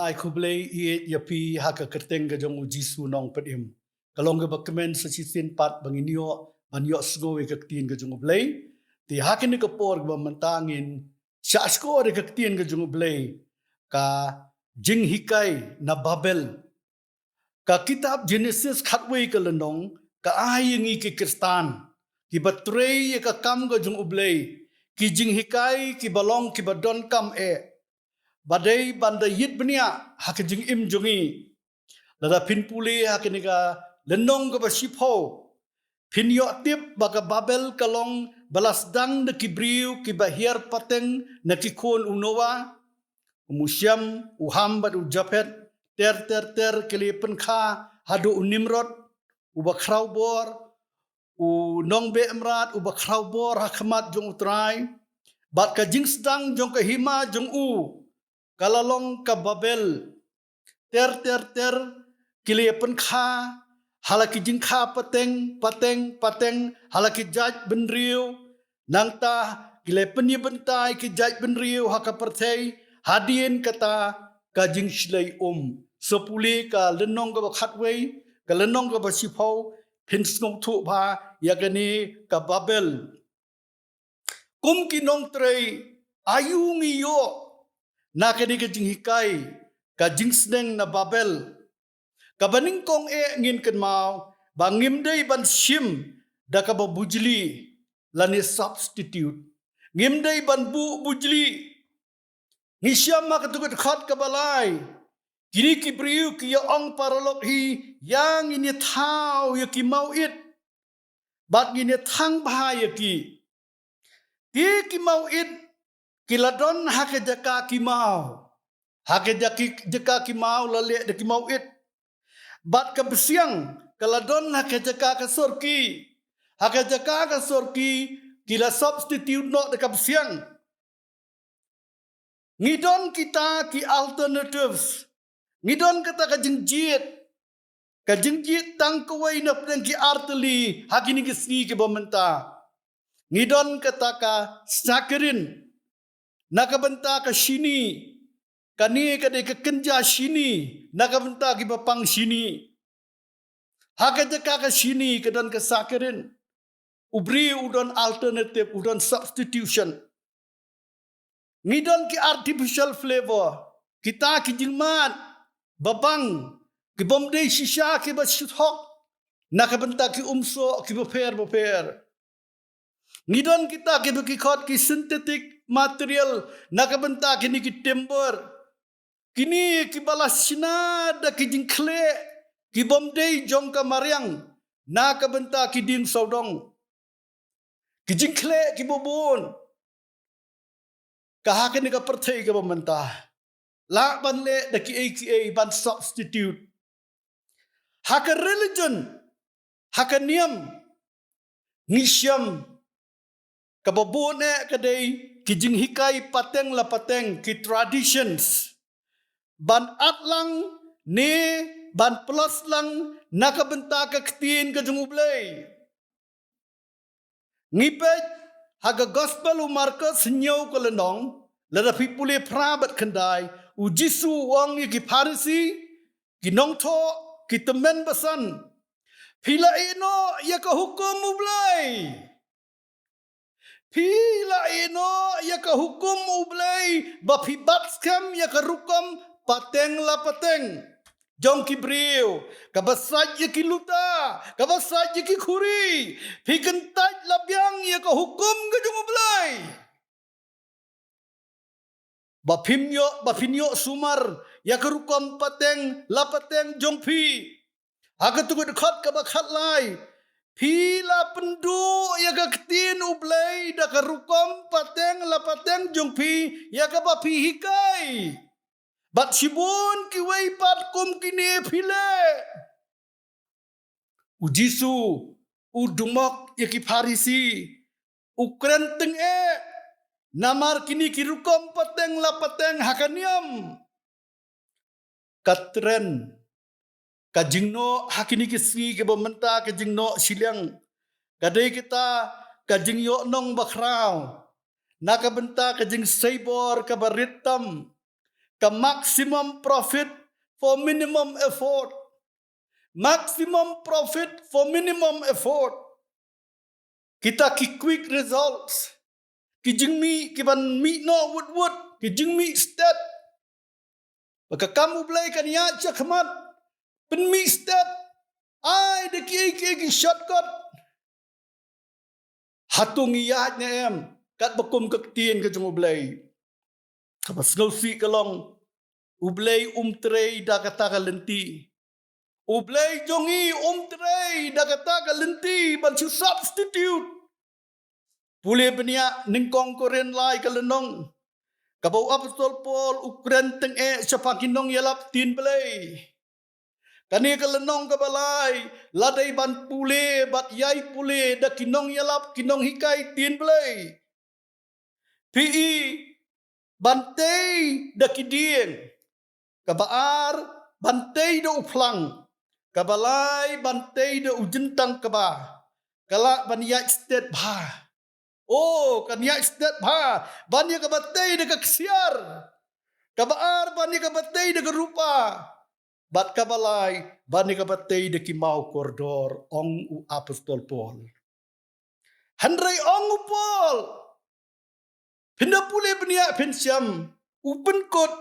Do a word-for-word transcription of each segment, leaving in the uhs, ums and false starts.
Ai khublei ïeit ïa phi ha ka kyrteng ka jong u Jisu Nongpynim. Ka long kaba kmen sa shisien pat ba ngin ïoh ban ïohsngew ïa ka ktien ka jong u Blei. Te ha kane ka por kaba mynta ngin shah shkor ïa ka ktien ka jong u Blei, ka jinghikai na Babel. Ka kitab Genesis khatwei ka lynnong ka ai ïa ngi ki Khristan kiba trei ïa ka kam ka jong u Blei ki jinghikai kiba long kiba donkam eh, ba dei ban da ïit bniah ha ka jingim jong ngi. Lada phin pule ha kane ka lynnong kaba shiphew, phin ïoh tip ba ka Babel ka long ba la sdang da ki briew kiba hiar pateng na ki khun u Noah, u Shem, u Ham bad u Japhet, ter ter ter ki la pynkha haduh u Nimrod uba khraw bor, u nongbeh mrad uba khraw bor ha khmat jong u Trai, bad ka jingsdang jong ka hima jong u ka la long ka Babel. Ter ter ter ki la pynkha ha la ki jingkha pateng pateng pateng ha la ki jaitbynriew. Nangta ki la pynïabynta ïa ki jaitbynriew ha ka pyrthei hadien kata ka jingshlei um. Sa pule ka lynnong kaba khatwei, ka lynnong kaba shiphew, phin sngewthuh bha ïa kane ka Babel. Kum ki nongtrei, aïu ngi ïoh na kane ka jinghikai, ka jingsneng na Babel? Kaba nyngkong eh ngin kynmaw ba ngim dei ban shim da kaba bujli lane substitute. Ngim dei ban buh bujli. Ngi shem ha ka dkhot kaba lai, kine ki briew ki ïa ong paralok hi, ïa ngin ïa thaw ïa ki mawit bad ngin ïa thang bha ïa ki. Te ki mawit ki la don ha ka jaka ki maw, ha ka jaka, jaka ki maw la leh da ki mawit. Bad ka bsiang ka la don ha ka jaka ka sorki. Ha ka jaka ka sorki ki la substitute noh da ka bsiang. Ngi don kita ki alternatives. Ngi don kata ka jingjied. Ka jingjied tang kawei na pdeng ki artylli ha kine ki sngi kiba mynta. Ngi don kata ka saccharin na ka bynta ka shini. Kane ka dei ka kynja shini na ka bynta kiba pang shini. Ha ka jaka ka shini ka don ka saccharin. U briew u don alternative, u don substitution. Ngi don ki artificial flavor, kita ki jingmad babang kibym dei shisha kiba shu thok na ka bynta ki umsoh kiba pher bapher. Ngi don kita kiba ki khot ki synthetic material na ka bynta kine ki timber. Kine kiba la shna da ki jingkhleh kibym dei jong ka mariang na ka bynta ki dieng sawdong. Ki jingkhleh kiba bun. Ka ha kane ka pyrthei kaba mynta lah ban leh da kiei kiei ban substitute. Ha ka religion, ha ka niam, ngi shem kaba bun eh ka dei ki jinghikai pateng la pateng, ki traditions, ban at lang ne ban plos lang na ka bynta ka ktien ka jong U Blei. Ngi peit ha ka Gospel u Markos hynñiew ka lynnong, lada phi pule phra bad khyndai, u Jisu u ong ïa ki Pharisi, ki nongthoh, ki tymmen basan, phi la ïehnoh ïa ka hukum U Blei. Phi la ïehnoh ïa ka hukum U Blei ba phi bat skhem ïa ka rukom pateng la pateng jong ki briew, kaba sait ïa ki luta, kaba sait ïa ki khuri. Phi kyntait la biang ïa ka hukum ka jong U Blei. Ba phim ïoh, ba phin ïoh sumar ïa ka rukom pateng la pateng jong phi. Ha ka dkhot kaba khatlai, phi la pynduh ïa ka ktien U Blei da ka rukom pateng la pateng jong phi, ïa kaba phi hikai. Bad shibun kiwei pat kum kine phi leh. U Jisu u dumok ïa ki Pharisi, u kren tyngeh namar kine ki rukom pateng la pateng ha ka niam. Ka trend, ka jingnoh ha kine ki sngi kiba mynta, ka jingnoh shiliang, ka dei kata ka jingïoh nong bakhraw na ka bynta ka jingseibor kaba rit tam. Ka maximum profit for minimum effort. Maximum profit for minimum effort. Kita ki quick results, ki jingmih ki ban mih noh wut wut, ki jingmih stet. Ba ka kam U Blei kan ïaid shakhmat, pynmih stet, ai da kiei kiei ki shortcut. Hato ngi ïaid ne em katba kum ka ktien ka jong U Blei? Kaba sngewsih ka long, U Blei um trei da kata ka lynti. U Blei jong ngi um trei da kata ka lynti ban shu substitute. Pule bniah nyngkong Korinth lai ka lynnong, kaba u apostol Paul u kren tyngeh shaphang ki nongïalap ktien Blei. Kane ka lynnong kaba lai la dei ban pule bad ïai pule da ki nongïalap, ki nonghikai ktien Blei. Phi i, ban tei da ki dieng. Kaba ar, ban tei da u phlang. Kaba lai, ban tei da u jyntang kba. Ka lah ban ïaid stet bha. O, kan ïaid stet bha ban ïa kaba tei da ka ksiar. Kaba ar ban ïa kaba tei da ka rupa. Bad kaba lai ban ïa kaba tei da ki maw kordor, ong u apostol Paul. Hynrei ong u Paul, phin da pule bniah phin shem, u pynkut,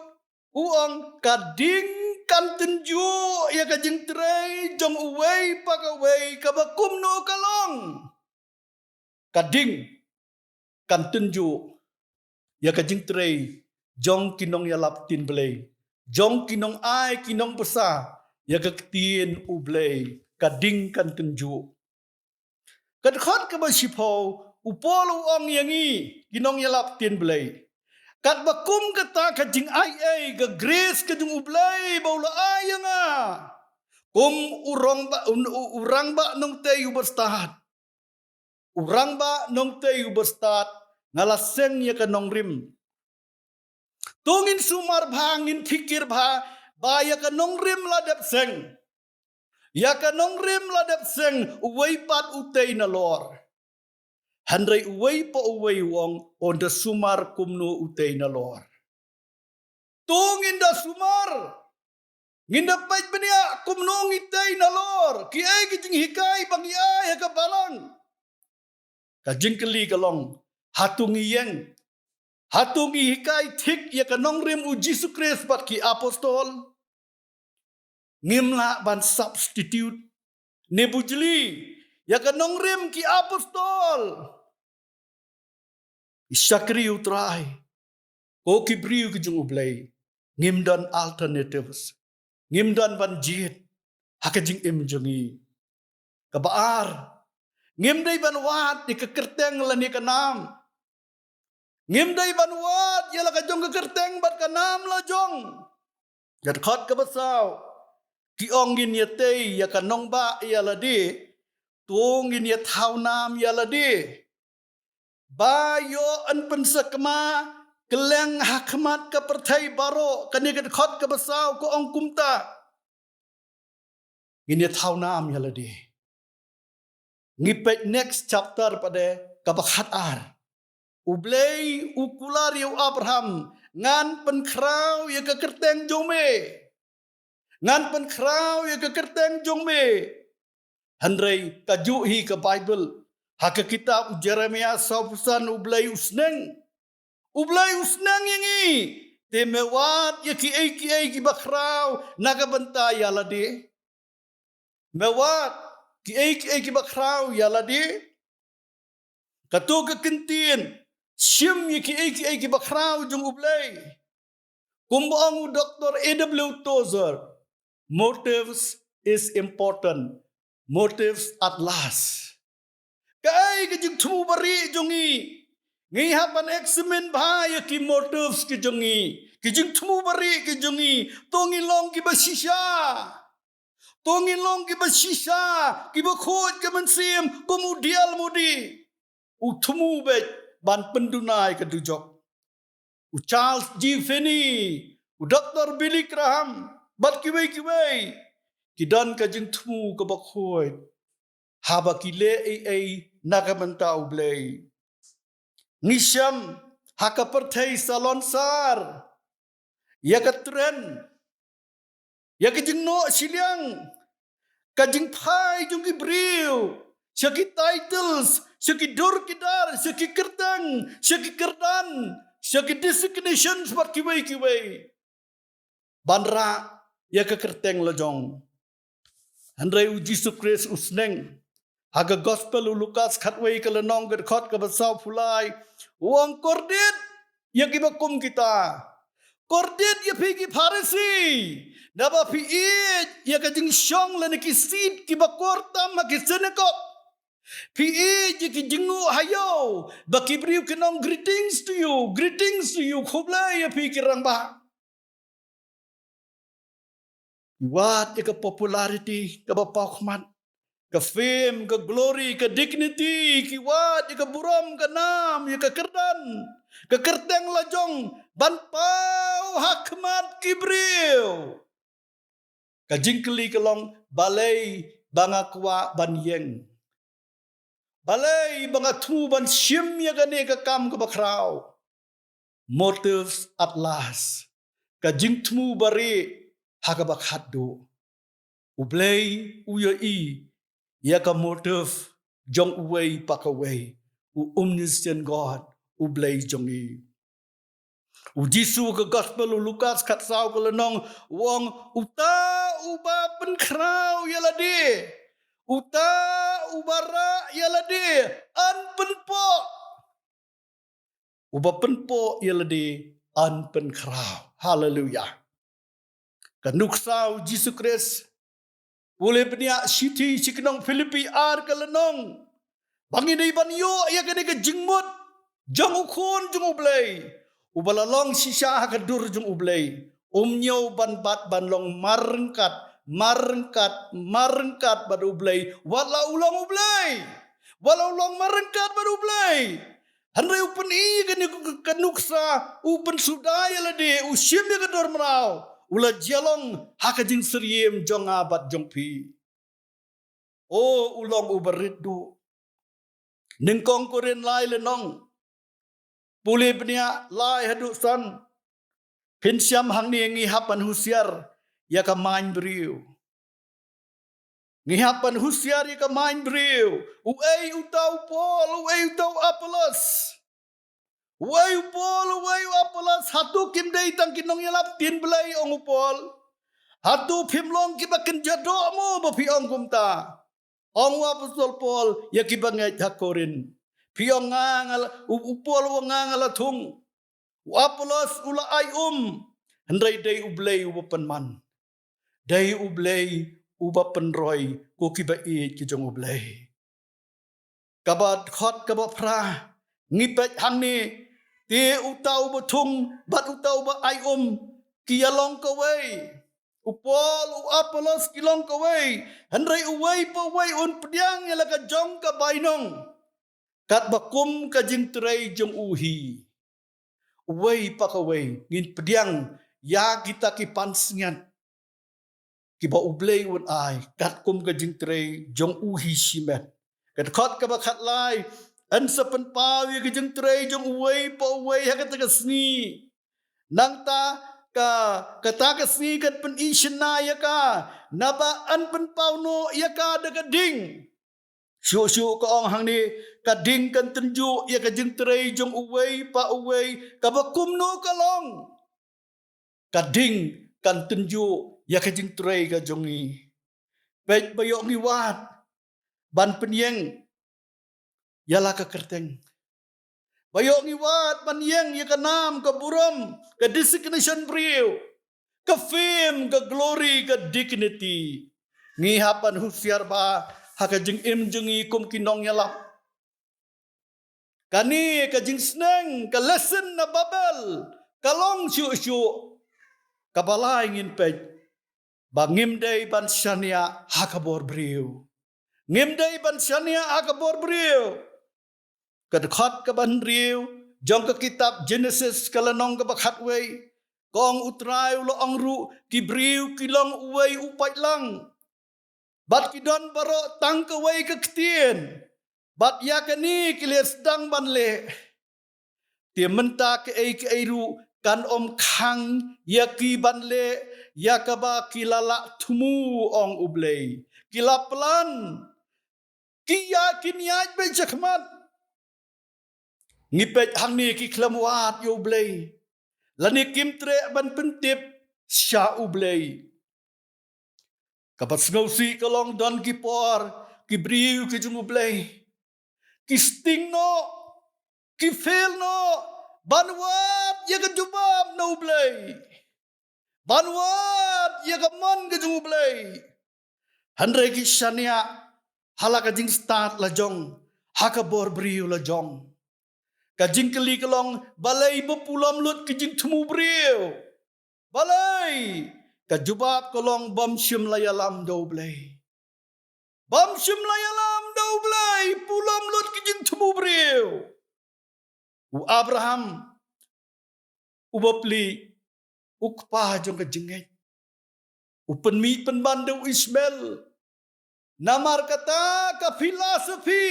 u ong, ka ding kan tynjuh ïa ka jingtrei jong uwei pa kawei kaba kumno ka long. Ka ding kan tynjuh ïa ka jingtrei jong ki nongïalap ktien Blei, jong ki nongai, ki nongbsa ïa ka ktien U Blei. Ka ding kan tynjuh. Ka dkhot kaba shiphew, u Paul u ong ïa ngi ki nongïalap ktien Blei, katba kum kata ka jingaiei, ka grace ka jong U Blei ba u la ai ïa nga, kum u rangbah, u, u, u rangbah nongtei uba stad. U rangbah nongtei uba stad, nga la seng ïa ka nongrim. To ngin sumar bha, ngin phikir bha ba ïa ka nongrim la dep seng. Ïa ka nongrim la dep seng, uwei pat u tei nalor. Hynrei uwei pa uwei u ong, un da sumar kumno u tei nalor. To ngin da sumar. Ngin da peit bniah kumno ngi tei nalor, kiei ki jinghikai ba ngi ai ha ka balang. Ka jingkylli ka long, hato ngi ïeng, hato ngi hikai thik ïa ka nongrim U Jisu Khrist bad ki apostol? Ngim lah ban substitute ne bujli ïa ka nongrim ki apostol, ki shakri U Trai, ko ki briew ki jong U Blei. Ngim don alternatives. Ngim don ban jied ha ka jingim jong ngi. Kaba ar, ngim dei ban wad ïa ka kyrteng lane ka nam. Ngim dei ban wad ïa la ka jong ka kyrteng bad ka nam la jong. Ka dkhot kaba saw, ki ong ngin ïatei ïa ka nongbah ïa lade, to ngin ïathaw nam ïa lade. Ba ïoh yn pynsakma kylleng ha khmat ka pyrthei baroh. Kane ka dkhot kaba saw ka ong kumta. Ngin ïathaw nam ïa lade. Ngi peit next chapter pat de, kaba khatar. U Blei u kular ïa u Abraham, ngan pynkhraw ïa ka kyrteng jong me. Ngan pynkhraw ïa ka kyrteng jong me. Hynrei kajuh hi ka Baibl, ha ka kitab u Jeremiah sawphew san, U Blei u sneng. U Blei u sneng ïa ngi. Te me wad ïa kiei kiei kiba khraw na ka bynta ïa lade? Me wad kiei kiei kiba khraw ïa lade? Kato ka kyntien shim ïa kiei kiei kiba khraw jong U Blei. Kumba ong u Doktor A W Tozer, motives is important. Motives at last. Kaei ka jingthmu barieh jong ngi? Ngi hap ban examine bha ïa ki motives ki jong ngi. Ki jingthmu barieh ki jong ngi. To ngin long kiba shisha. To ngin long kiba shisha, kiba khuid ka mynsiem kum u Dial Moody. U thmu beit ban pynduna ïa ka dujok. U Charles G Finney, u Doktor Billy Graham, bad kiwei kiwei, ki don ka jingthmu kaba khuid haba ki leh ei ei na ka bynta U Blei. Ngi shem ha ka pyrthei salonsar. ïa ka trend, ïa ka jingnoh shiliang, ka jingphai jong ki briew sha ki titles, sha ki dur ki dar, sha ki kyrteng, sha ki kyrdan, sha ki designations bad kiwei kiwei, ban rah ïa ka kyrteng la jong. Hynrei u Jisu Khrist u sneng ha ka Gospel u Lukas khatwei ka lynnong, ka dkhot kaba sawphew lai, u ong, kordit ïa kiba kum kita. Kordit ïa phi ki Pharisi, naba phi ïeit ïa ka jingshong lane ki seat kiba kor tam ha ki synagog. Phi ïeit ïa ki jingnguh ha ïew, ba ki briew kin ong, greetings to you, greetings to you, khublei ïa phi ki rangbah. Ki wad ïa ka popularity kaba paw khmat, ka fame, ka glory, ka dignity, ki wad ïa ka burom, ka nam, ïa ka kyrdan, ka kyrteng la jong, ban paw ha khmat ki briew. Ka jingkylli ka long, balei ba nga kwah ban ïeng? Balei ba nga thmu ban shim ïa kane ka kam kaba khraw? Motives at last. Ka jingthmu barieh ha kaba khatduh. U Blei u ïohi ïa ka motive jong uwei pa kawei. U omniscient God, U Blei jong ngi. U Jisu ka Gospel u Lukas khatsaw ka lynnong, u ong, uta uba pynkhraw ïa lade, uta uba rah ïa lade, yn pynpoh. Uba pynpoh ïa lade, yn pynkhraw. Haleluya. Ka nuksa u Jisu Khrist, pule bniah shithi sha ki nong Philippi ar ka lynnong, ba ngin dei ban ïoh ïa kane ka jingmut jong u Khun jong U Blei, uba la long shisha ha ka dur jong U Blei. Um ñiew ban bat ban long marryngkat, marryngkat, marryngkat bad U Blei, wat la u long U Blei, wat la u long marryngkat bad U Blei. Hynrei u pyni kane ka nuksa, u pynsuda ïa lade, u shim ïa ka dormraw, u la jia long ha ka jingsyriem jong nga bad jong phi. O, u long uba rit duh. Nyngkong Korinth lai lynnong, pule bniah lai haduh san, pynshai hangne, ngi hap ban husiar ïa ka main briew. Ngi hap ban husiar ïa ka main briew. Uei uta u Paul, uei uta u Apollos? Uei u Paul, uei u Apollos? Hato kim dei tang ki nongïalap ktien Blei, ong u Paul? Hato phim long kiba kynja doh mo ba phi ong kumta? Ong u Apostol Paul ïa kiba ngeit ha Korinth. Phi ong nga, nga la, u, u Paul u ong nga, nga la thung. U Apollos u la ai um, hynrei dei U Blei uba pynman. Dei U Blei uba pynroi, ko kiba ïeit ki jong U Blei. Kaba khot kaba phra, ngi peit hangne, te uta uba thung bad uta uba ai um ki ïa long kawei. U Paul, u Apollos ki long kawei, hynrei uwei pa uwei un pdiang ïa la ka jong ka bainong, katba kum ka jingtrei jong u hi. Uwei pa kawei ngin pdiang ïa kita ki pansngiat kiba U Blei un ai, katkum ka jingtrei jong u hi shimet. Ka dkhot kaba khatlai, yn sa pynpaw ïa ka jingtrei jong uwei pa uwei ha kata ka sngi. Nangta ka, kata ka sngi kan pyni shynna ïa ka, naba yn pynpaw noh ïa ka da ka ding. Shuh shuh ka ong hangne, ka ding kan tynjuh ïa ka jingtrei jong uwei pa uwei, kaba kumno ka long. Ka ding kan tynjuh ïa ka jingtrei ka jong ngi. Peit ba ïoh ngi wad ban pynïeng ïa la ka kyrteng. Ba ïoh ngi wad ban ïeng ïa ka nam, ka burom, ka designation briew, ka fame, ka glory, ka dignity. Ngi hap ban husiar bha ha ka jingim jong ngi kum ki nongïalap. Kane ka jingsneng, ka lesson na Babel, ka long shuh shuh. Kaba lai ngin peit ba ngim dei ban shaniah ha ka bor briew. Ngim dei ban shaniah ha ka bor briew. Ka dkhot kaba hynriew jong ka kitab Genesis ka lynnong kaba khatwei, ka ong U Trai u la ong ruh, ki briew ki long uwei u paidlang, bad ki don baroh tang kawei ka ktien, bad ïa kane ki leh sdang ban leh. Te mynta kaei kaei ruh kan ym khang ïa ki ban leh ïa kaba ki la lah thmu, ong U Blei. Ki la plan, ki ïa ki ïaid beit shakhmat. Ngi peit hangne ki khlem wad ïa U Blei, lane kim treh ban pyntip sha U Blei. Kaba sngewsih ka long don ki por ki briew ki jong U Blei ki sting noh, ki fail noh ban wad ïa ka jubab na U Blei, ban wad ïa ka mon ka jong U Blei. Hynrei ki shaniah ha la ka jingstad la jong, ha ka bor briew la jong. Ka jingkylli ka long, balei ba pulom lut ki jingthmu briew? Balei? Ka jubab ka long, bym shym la ïalam da U Blei. Bym shym la ïalam da U Blei, pulom lut ki jingthmu briew. U Abraham, u bapli, u kpa jong ka jingngeit, u pynmih pynban da u Ishmael. Namar kata ka philosophy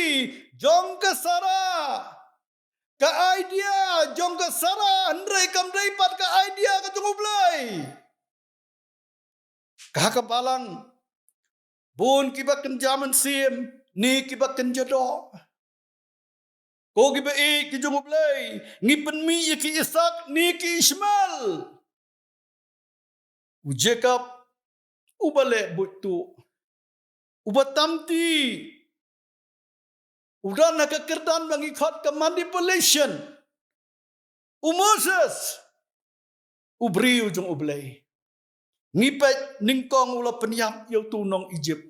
jong ka Sarah, ka idea jong ka Sarah, hynrei kam dei pat ka idea ka jong U Blei. Ka ha ka balang, bun kiba kynja mynsiem, ne kiba kynja doh. Ko kiba ïeit ki jong U Blei, ngi pynmih ïa ki Isak ne ki Ishmael. U Jacob, uba leh buit tuh, uba tam ti, u don ha ka kyrdan ba ngi khot ka manipulation. U Moses, u briew jong U Blei, ngi peit nyngkong u la pynïap ïa uto u nong Egypt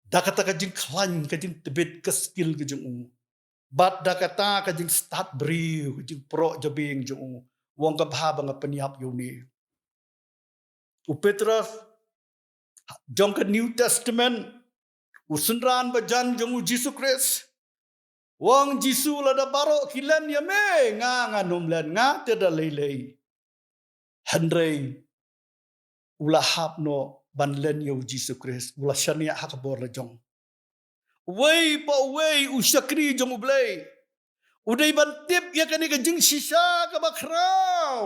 da kata ka jingkhlaiñ, ka jingtbit ka skill ka jong u, bad da kata ka jingstad briew, ka jingproh jabieng jong u. U ong, ka bha ba nga pynïap ïa une. U Petros, jong ka New Testament, u synran bajan jong U Jisu Khrist, u ong, Jisu, lada baroh ki len ïa me, nga ngan ym len, nga te da lei lei. Hynrei u la hap noh ban len ïa U Jisu Khrist, u la shaniah ha ka bor la jong. Uwei pa uwei u shakri jong U Blei u dei ban tip ïa kane ka jingshisha kaba khraw.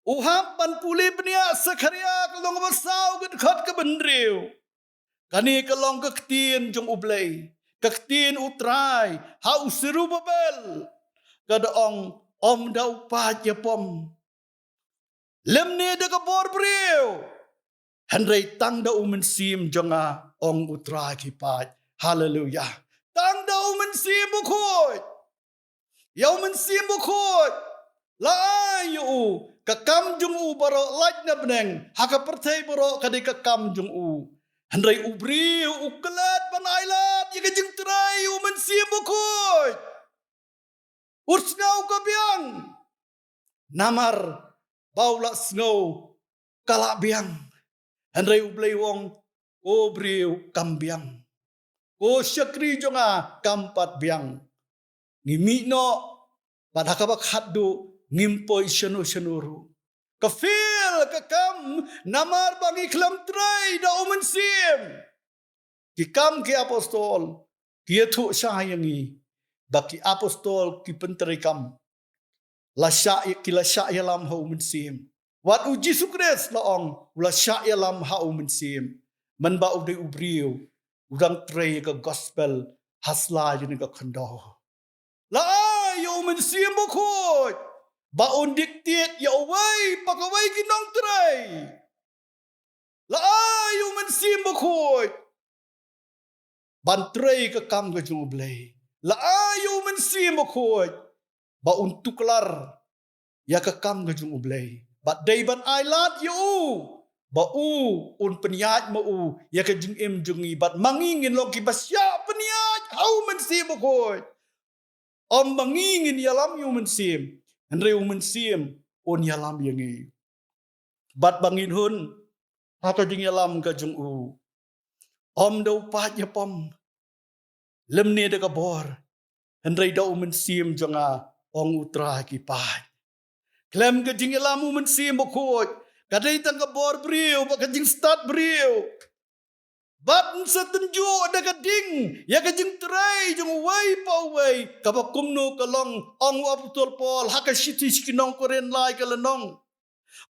U hap ban pule bniah Sakharaïa ka lynnong ba saw, ka dkhot kaba hynriew. Kane ka long ka ktien jong U Blei, ka ktien U Trai ha u Serubabel, ka da ong, ym da u paid ïapom, lymne da ka bor briew, hynrei tang da U Mynsiem jong nga, ong U Trai ki paid. Haleluia. Tang da U Mynsiem Bakhuid. Ïa U Mynsiem Bakhuid la ai ïa u, ka kam jong u baroh lait na bneng, ha ka pyrthei baroh ka dei ka kam jong u. Hynrei u briew u klet ban ailad ïa ka jingtrei U Mynsiem Bakhuid. U sngew ka biang. Namar ba u la sngew ka la biang. Hynrei U Blei u ong, ko briew kam biang. Ko shakri jong nga kam pat biang. Ngi mih noh, bad ha kaba khatduh ngim poi shano shano ruh. Ka fail ka kam namar ba ngi khlem trei da U Mynsiem. Ki Kam ki Apostol ki ïathuh shai ïa ngi ba ki apostol ki pyntrei kam la shah, ki la shah ïalam ha U Mynsiem. Wat U Jisu Khrist la ong u la shah ïalam ha U Mynsiem. Mynba u dei u briew, u dang trei ka gospel ha sla jong ka khyndew. La ai ïa U Mynsiem Bakhuid ba un dictate ïa uwei pa kawei ki nongtrei. La ai ïa U Mynsiem Bakhuid ban trei ka kam ka jong U Blei. La ai ïa U Mynsiem Bakhuid ba un tuklar ïa ka kam ka jong U Blei. Bad dei ban ailad ïa u ba u un pynïaid ma u ïa ka jingim jong ngi, bad ma ngi ngin long kiba shah pynïaid ha U Mynsiem Bakhuid. Ym ba ngi ngin ïalam ïa U Mynsiem, hynrei U Mynsiem un ïalam ïa ngi. Bad ba ngin hun ha ka jingïalam ka jong u. Ym da u paid ïapom, lymne da ka bor, hynrei da U Mynsiem jong nga, ong U Trai ki paid. Khlem ka jingïalam U Mynsiem Bakhuid, ka dei tang ka bor briew bad ka jingstad briew. Bad yn sa tynjuh da ka ding ïa ka jingtrei jong uwei pa uwei, kaba kumno ka long, ong u apostol Paul ha ka shithi sha ki nong Korinth lai ka lynnong.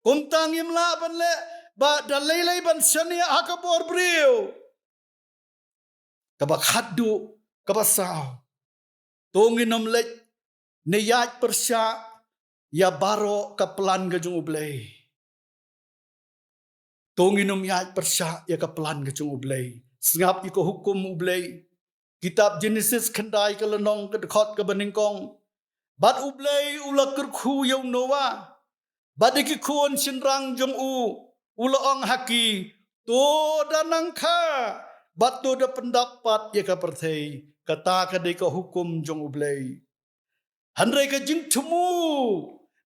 Kumta ngim lah ban leh ba da lei lei ban shaniah ha ka bor briew. Kaba khatduh, kaba saw, to ngin ym leit ne ïaid pyrshah ïa baroh ka plan ka jong U Blei. To ngin ym ïaid pyrshah ïa ka plan ka jong U Blei. Sngap ïa ka hukum U Blei. Kitab Genesis khyndai ka lynnong, ka dkhot kaba nyngkong. Bad U Blei u la kyrkhu ïa u Noah bad ïa ki khun shynrang jong u, u la ong ha ki, to da nang kha bad to da pyndap pat ïa ka pyrthei. Kata ka dei ka hukum jong U Blei. Hynrei ka jingthmu,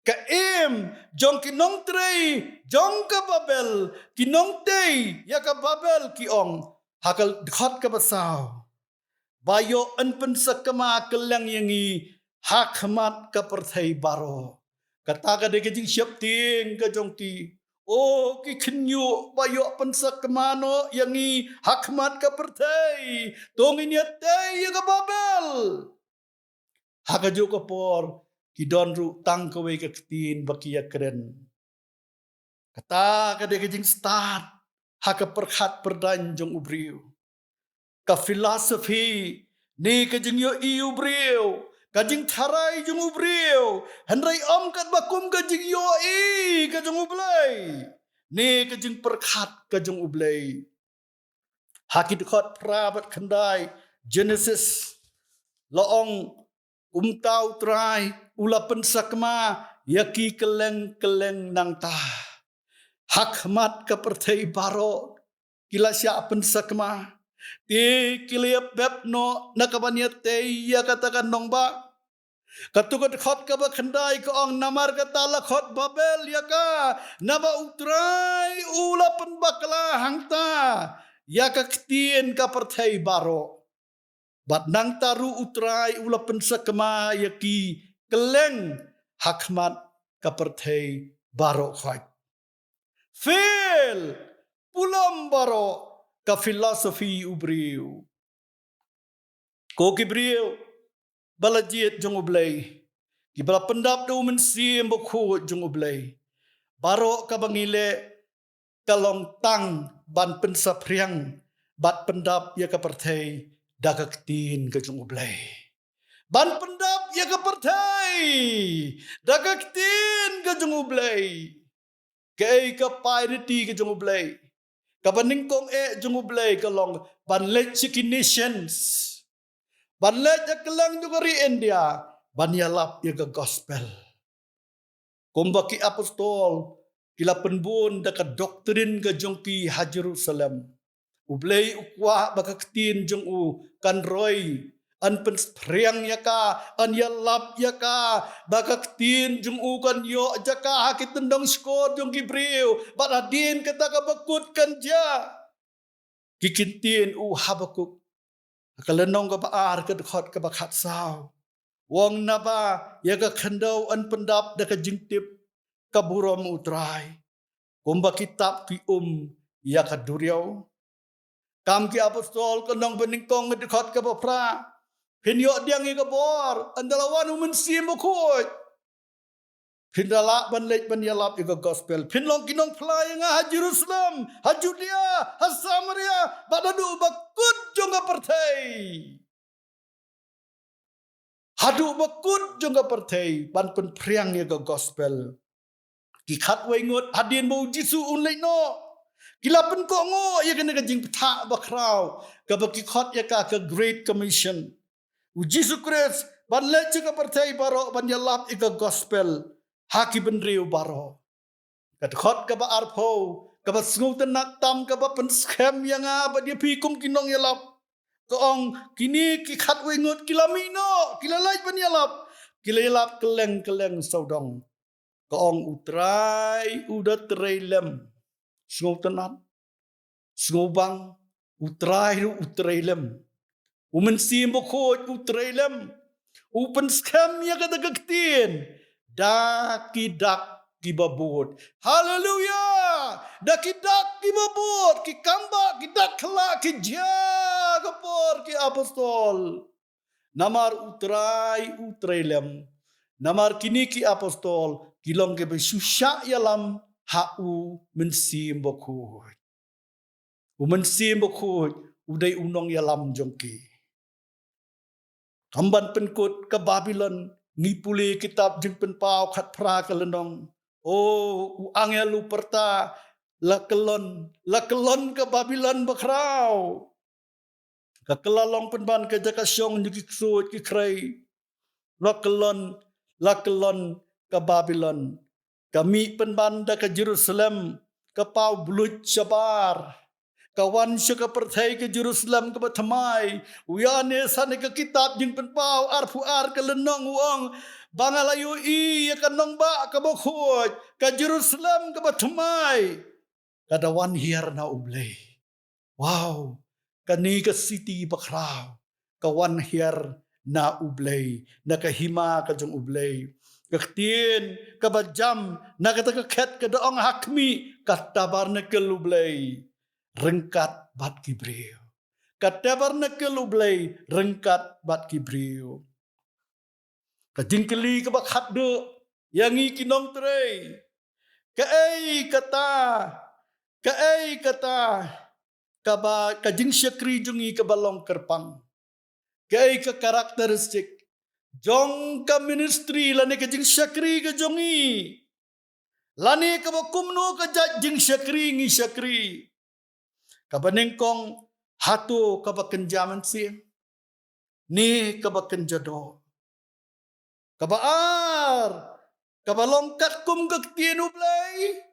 ka im jong ki nongtrei jong ka Babel, ki nongtei ïa ka Babel, ki ong ha ka dkhot kaba saw, ba ïoh yn pynsakma kylleng ïa ngi ha khmat ka pyrthei baroh. Kata ka dei ka jingsheptieng ka jong ki. O ki khynñiuh, ba ïoh pynsakma noh ïa ngi ha khmat ka pyrthei. To ngin ïatei ïa ka Babel. Ha kajuh ka por ki don ruh tang kawei ka ktien ba ki ïakren. Kata ka dei ka jingstad ha ka pyrkhat pyrdaiñ jong u briew. Ka philosophy ne ka jingïohi u briew, ka jingtharai jong u briew, hynrei ym katba kum ka jingïohi ka jong U Blei ne ka jingpyrkhat ka jong U Blei. Ha ki dkhot phra bad khyndai Genesis, la ong, kumta U Trai u la pynsakma ïa ki kylleng kylleng nangta. Ha khmat ka pyrthei baroh ki la shah pynsakma. Te ki la ïapep noh na ka ban ïatei ïa kata ka nongbah. Kato ka dkhot kaba khyndai ka ong, namar kata la khot Babel ïa ka, naba U Trai u la pynbakla hangta ïa ka ktien ka pyrthei baroh. Bad nangta ruh U Trai u la pynsakma ïa ki kylleng ha khmat ka pyrthei baroh khoit. Phil, pulom baroh ka philosophy u briew. Ko ki briew ba la jied jong U Blei, kiba la pyndap da U Mynsiem Bakhuid jong U Blei, baroh kaba ngi leh ka long tang ban pynsaphriang bad pyndap ïa ka pyrthei da ka ktien ka jong U Blei. Ban pyndap ïa ka pyrthei da ka ktien ka jong U Blei. Kaei ka priority ka jong U Blei? Kaba nyngkong eh jong U Blei ka long ban leit sha ki nations, ban leit ha kylleng jong ka ri India, ban ïalap ïa ka gospel. Kumba ki apostol ki la pynbun da ka doctrine ka jong ki ha Jerusalem, U Blei u kwah ba ka ktien jong u kan roi, yn pynphriang ïa ka, yn ïalap ïa ka, ba ka ktien jong u kan ïoh jaka ha ki tyndong shkor jong ki briew, bad hadien kata kaba kut kan jia. Ki kyntien u Habakuk ha ka lynnong kaba ar, ka dkhot kaba khatsaw, u ong, naba ïa ka khyndew yn pyndap da ka jingtip ka burom U Trai, kumba ki tap ki um ïa ka duriaw. Kam ki Apostol ka lynnong banyngkong, ka dkhot kaba phra, phin ïoh pdiang ïa ka bor ynda la wan U Mynsiem Bakhuid. Phin da lah ban leit ban ïalap ïa ka gospel. Phin long ki nongphla ïa nga ha Jerusalem, ha Judea, ha Samaria, bad haduh ba kut jong ka pyrthei. Haduh ba kut jong ka pyrthei, ban pynphriang ïa ka gospel. Ki khatwei ngut hadien ba U Jisu un leit noh, ki la pynkohnguh ïa kane ka jingpyntha bakhraw, kaba ki khot ïa ka ka Great Commission. U Jisu Khrist ban leit sha ka pyrthei baroh ban ïalap ïa ka gospel ha ki bynriew baroh. Ka dkhot kaba arphew, kaba sngewtynnat tam, kaba pynskhem ïa nga bad ïa phi kum ki nongïalap. Ka ong, kine ki khatwei ngut ki la mih noh, ki la leit ban ïalap, ki la ïalap kylleng kylleng sawdong. Ka ong, U Trai u da trei lem. Sngewtynnat, sngewbang, U Trai ruh u trei lem. U Mynsiem Bakhuid u trei lem. U pynskhem ïa kata ka ktien da ki dak kiba bud. Haleluya! Da ki dak kiba bud, ki kambah, ki dak khlak, ki jia ka por ki apostol. Namar U Trai, U Trai lem. Namar kine ki apostol, ki long kiba shu shah ïalam ha U Mynsiem Bakhuid. U Mynsiem Bakhuid, u dei u nongïalam jong ki. Kam ban pynkut ka Babilon, ngi pule kitab Jingpynpaw khatphra ka lynnong. O, u angel u pyrta, la kyllon, la kyllon ka Babilon bakhraw. Ka kylla long pynban ka jaka shong jong ki ksuid ki khrei. La kyllon, la kyllon ka Babilon. Ka mih pynban da ka Jerusalem, ka paw bluit shabar. Ka wan sha ka pyrthei ka Jerusalem kaba thymmai. U Ïoannis ha kane ka kitab Jingpynpaw arphew ar ka lynnong u ong, ba nga la ïohi ïa ka nongbah kaba khuid, ka Jerusalem kaba thymmai, ka da wan hiar na U Blei. Wow, kane ka city bakhraw, ka wan hiar na U Blei, na ka hima ka jong U Blei. Ka ktien kaba jam na kata ka khet ka da ong ha khmih, ka tabernacle U Blei ryngkat bad ki briew. Ka tabernacle U Blei ryngkat bad ki briew. Ka jingkylli kaba khatduh ïa ngi ki nongtrei. Kaei kata, kaei kata, kaba, ka jingshakri jong ngi kaba long kyrpang. Kaei ka characteristic jong ka ministry lane ka jingshakri ka jong ngi. Lane kaba kumno ka jait jingshakri ngi shakri. Kaba nyngkong, hato kaba kynja mynsiem ne kaba kynja doh. Kaba ar, kaba long katkum ka ktien U Blei,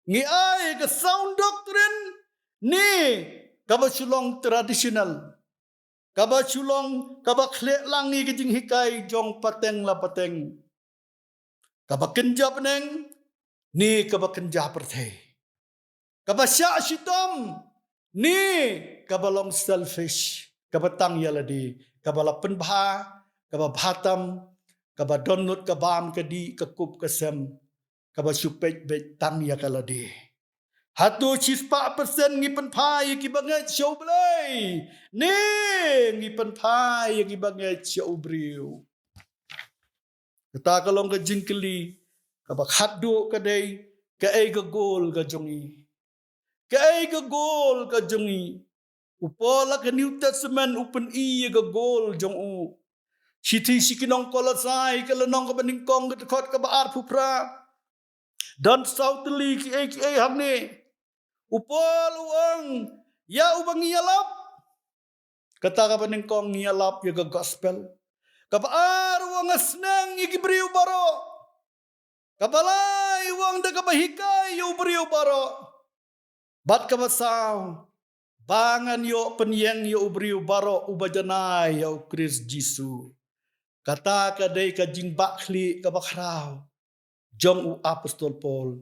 ngi ai ka sound doctrine ne kaba shu long traditional. Kaba shu long, kaba khleh lang ïa ka jinghikai jong pateng la pateng. Kaba kynja bneng ne kaba kynja pyrthei. Kaba shah shitom ne kaba long selfish, kaba tang ïa lade, kaba la pynbha, kaba bha tam, kaba don lut ka bam ka dih, ka kup ka sem, kaba shu peit beit tang ïa ka lade. Hato shispah persen ngi pynphai ïa kiba ngeit sha U Blei ne ngi pynphai ïa kiba ngeit sha u briew? Kata ka long ka jingkylli kaba khatduh, ka dei kaei ka goal ka jong ngi? Kaei ka goal ka jong ngi? U Paul ha ka New Testament u pyni ïa ka goal jong u. Shithi sha ki nong Kolosai ka lynnong kaba nyngkong, ka dkhot kaba arphew phra. Don saw tylli kiei kiei hangne. U Paul u ong, ïa uba ngi ïalap. Kata kaba nyngkong ngi ïalap ïa ka gospel. Kaba ar u ong, nga sneng ïa ki briew baroh. Kaba lai u ong, da kaba hikai ïa u briew baroh. Bad kaba saw, ba ngan ïoh pynïeng ïa u briew baroh uba janai ïa U Khrist Jisu. Kata ka dei ka jingbakla kaba khraw jong u apostol Paul,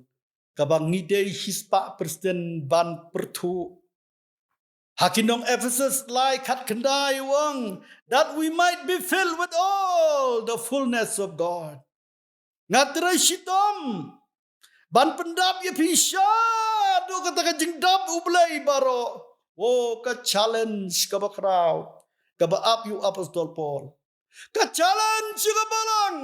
kaba ngi dei shispah persen ban pyrthuh. Ha ki nong Ephesus lai khatkhyndai u ong, that we might be filled with all the fullness of God. Nga trei shitom ban pyndap ïa phi shaduh kata ka jingdap U Blei baroh. Oh, ka challenge kaba khraw kaba ap ïa u apostol Paul. Ka challenge kaba long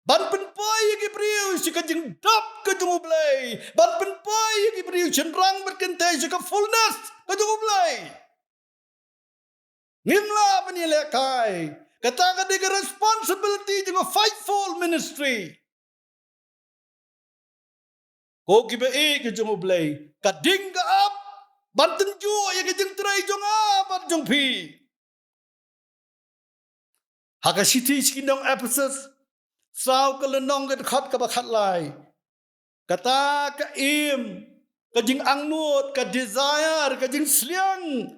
ban pynpoi ïa ki briew sha ka jingdap ka jong U Blei, ban pynpoi ïa ki briew shynrang bad kynthei sha ka fullness ka jong U Blei. Ngim lah ban ïalehkai. Kata ka dei ka responsibility jong ka fivefold ministry. Ko kiba ïeit ka jong U Blei, ka ding ka ap ban tynjuh ïa ka jingtrei jong nga bad jong phi. Ha ka shithi sha ki nong Ephesus, saw ka lynnong, ka dkhot kaba khatlai. Kata ka im, ka jingangnud, ka desire, ka jingsliang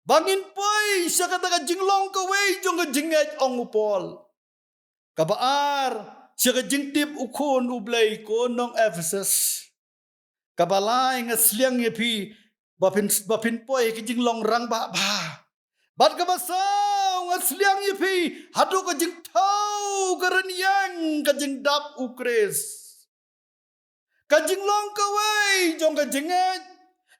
ba ngin poi sha kata ka jinglong kawei jong ka jingngeit, ong u Paul. Kaba ar, sha ka jingtip u Khun U Blei, ko nong Ephesus. Kaba lai, nga sliang ïa phi ba phin, ba phin poi ka jinglong rangbah bha. Bad kaba saw, nga sliang ïa phi haduh ka jingthaw ka rynïeng ka jingdap U Khrist. Ka jinglong kawei jong ka jingngeit,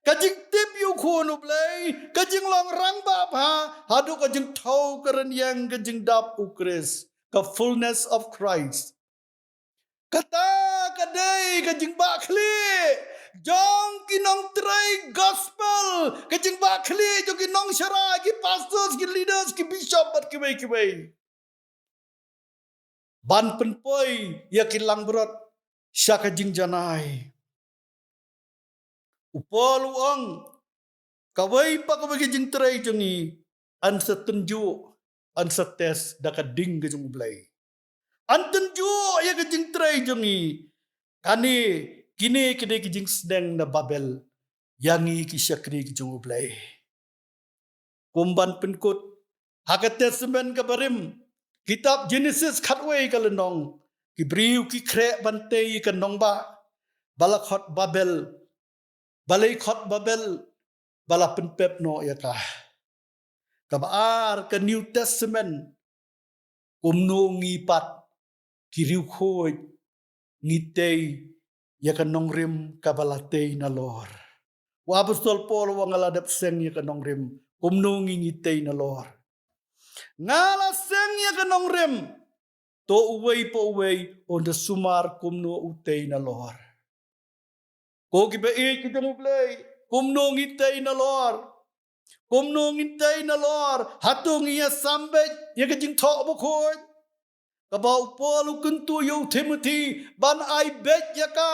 ka jingtip ïa u Khun u Blei, ka jinglong rangbah bha, haduh ka jingthew kren ïa ka jingdap u Khrist, ka fullness of Christ. Kata ka dei ka jingbahkhlieh jong ki nongtrei gospel, ka jingbahkhlieh jong ki nongsharai, ki pastors, ki leaders, ki bishop bad kiwei kiwei. Ban pynpoi ïa ki langbrot sha ka jingjanai. U Paul u ong, kawei pa kawei ka jingtrei jong ngi, yn sa tynjuh, yn sa test da ka ding ka jong u Blei. Yn tynjuh ïa ka jingtrei jong ngi. Kane, kine ki dei ki jingsneng na Babel ïa ngi ki shakri ki jong u Blei. Kum ban pynkut, ha ka Testament kaba rim, kitab Genesis khatwei ka lynnong, ki briew ki khreh ban tei ïa ka nongbah, ba la khot Babel, ba la khot Babel, ba la pynpep noh ïa ka. Kaba ar, ka New Testament, kumno ngi pat ki riewkhuid ngi tei ïa ka nongrim kaba la tei nalor. U Apostol Paul u ong, nga la dep seng ïa ka nongrim, kumno ngi ngi tei nalor. Nga la seng ïa ka nongrim, to uwei pa uwei un da sumar kumno u tei nalor. Ko kiba ïeit ki jong u Blei, kumno ngi tei nalor. Kumno ngi tei nalor, hato ngi ïa sam beit ïa ka jingthoh bakhuid kaba u Paul u kyntu ïa u Timothy ban ai beit ïa ka.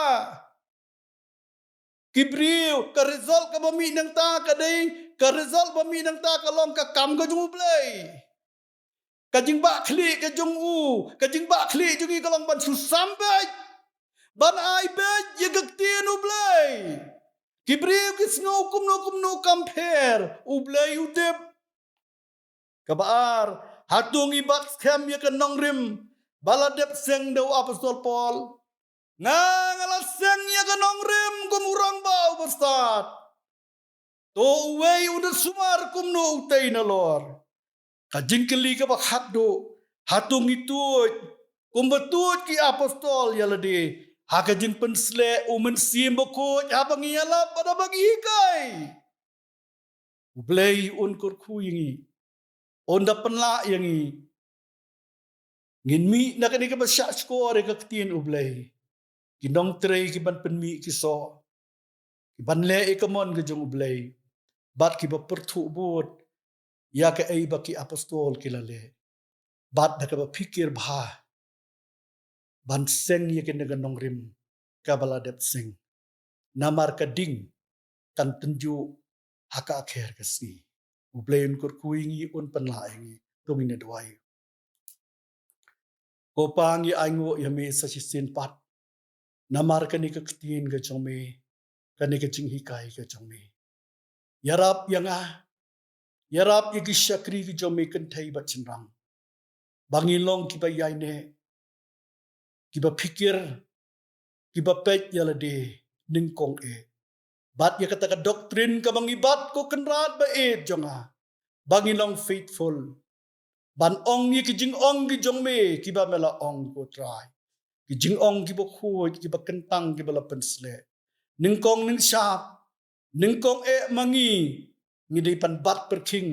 Ki briew, ka result kaba mih nangta ka dei, ka result ba mih nangta ka long ka kam ka jong u Blei. Ka jingbahkhlieh ka jong u, ka jingbahkhlieh jong ngi ka long ban shu sam beit, ban ai beit ïa ka ktien u Blei. Ki briew ki sngew kumno kumno kam pher, u Blei u tip. Kaba ar, hato ngi bat skhem ïa ka nongrim ba la dep seng da u Apostol Paul. Nga, nga la seng ïa ka nongrim kum u rangbah uba stad. To uwei un da sumar kumno u tei nalor. Ka jingkylli kaba khatduh, hato ngi tuid kumba tuid ki apostol ïa lade ha ka jingpynsleh u Mynsiem Bakhuid haba ngi ïalap bad haba ngi hikai. U Blei un kyrkhu ïa ngi, un da pynlah ïa ngi. Ngin mih na kane kaba shahshkor ïa ka ktien u Blei. Ki nongtrei kiban pynmih ki soh, kiban leh ïa ka mon ka jong u Blei, bad kiba pyrthuh bud ïa kaei ba ki apostol ki la leh, bad da kaba phikir bha ban seng ïa kane ka nongrim kaba la dep seng. Namar ka ding kan tynjuh ha ka akher ka sngi. U Blei un kyrkhu ïa ngi, un pynlah ïa ngi. To ngin ïa duwai. Ko Pa, ngi ainguh ïa me sa shisien pat namar kane ka ktien ka jong me, kane ka jinghikai ka jong me. Ïarap ïa nga, ïarap ïa ki shakri ki jong me kynthei bad shynrang, ba ngin long kiba ïaineh, kiba phikir, kiba peit ïa lade nyngkong eh. Bad ïa kata ka doctrine kaba ngi bat, ko Kynrad ba ïeit jong nga, ba ngin long faithful ban ong ïa ki jingong ki jong me kiba me la ong, ko Trai. Ki jingong kiba khuid, kiba kyntang, kiba la pynsleh. Nyngkong nyngshap, nyngkong eh ma ngi, ngi dei ban bat pyrkhing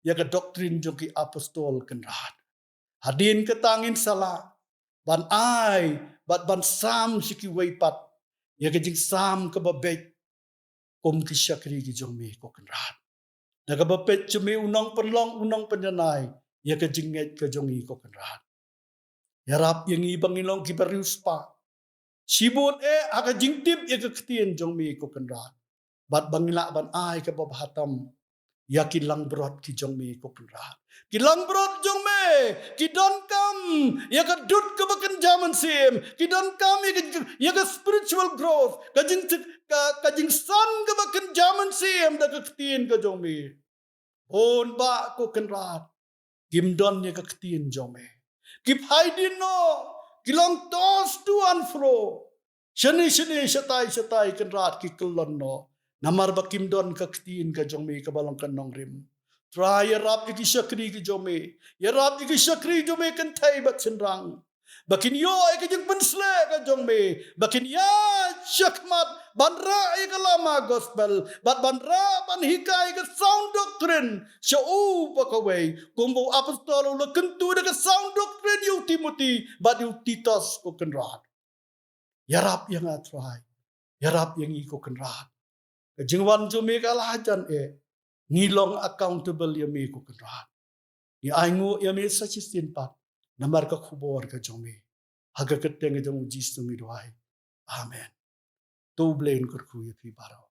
ïa ka doctrine jong ki apostol, Kynrad. Hadien kata ngin sa lah ban ai bad ban sam sha kiwei pat ïa ka jingsam kaba beit kum ki shakri ki jong me, ko Kynrad. Da kaba peit sha me u nongpynlong, u nongpynjanai ïa ka jingngeit ka jong ngi, ko Kynrad. Ïarap ïa ngi ba ngin long kiba riewspah shibun eh ha ka jingtip ïa ka ktien jong me, ko Kynrad. Bad ba ngin lah ban ai kaba bha tam ïa ki langbrot ki jong me, ko Kynrad. Ki langbrot jong me ki donkam ïa ka dud kaba kynja mynsiem, ki donkam ïa ka, ïa ka spiritual growth, ka jing, ka, ka jingsan kaba kynja mynsiem da ka ktien ka jong me. Bun bah, ko Kynrad, kim don ïa ka ktien jong me. Ki phai dien noh, ki long tossed to and fro, shane shane, shatai shatai, Kynrad, ki kyllon noh. Namar ba kim don ka ktien ka jong me kaba long ka nongrim. Trai, ïarap ïa ki shakri ki jong me, ïarap ïa ki shakri jong me kynthei bad shynrang. Ba kin ïoh ïa ka jingpynsleh ka jong me, ba kin ïaid shakhmat ban rah ïa ka lama gospel, bad ban rah ban hikai ïa ka sound doctrine sha uwei pa uwei, kumba u apostol u la kyntu da ka sound doctrine ïa u Timothy bad ïa u Titus, ko Kynrad. Ïarap ïa nga Trai, ïarap ïa ngi ko Kynrad. Ka jingwan jong me ka la hajan eh, ngi long accountable ïa me ko Kynrad. Ngi ainguh ïa me sa shisien pat namar ka khubor ka jong me. Ha ka kyrteng ka jong u Jisu ngi duwai. Amen. To U Blei un kyrkhu ïa phi baroh.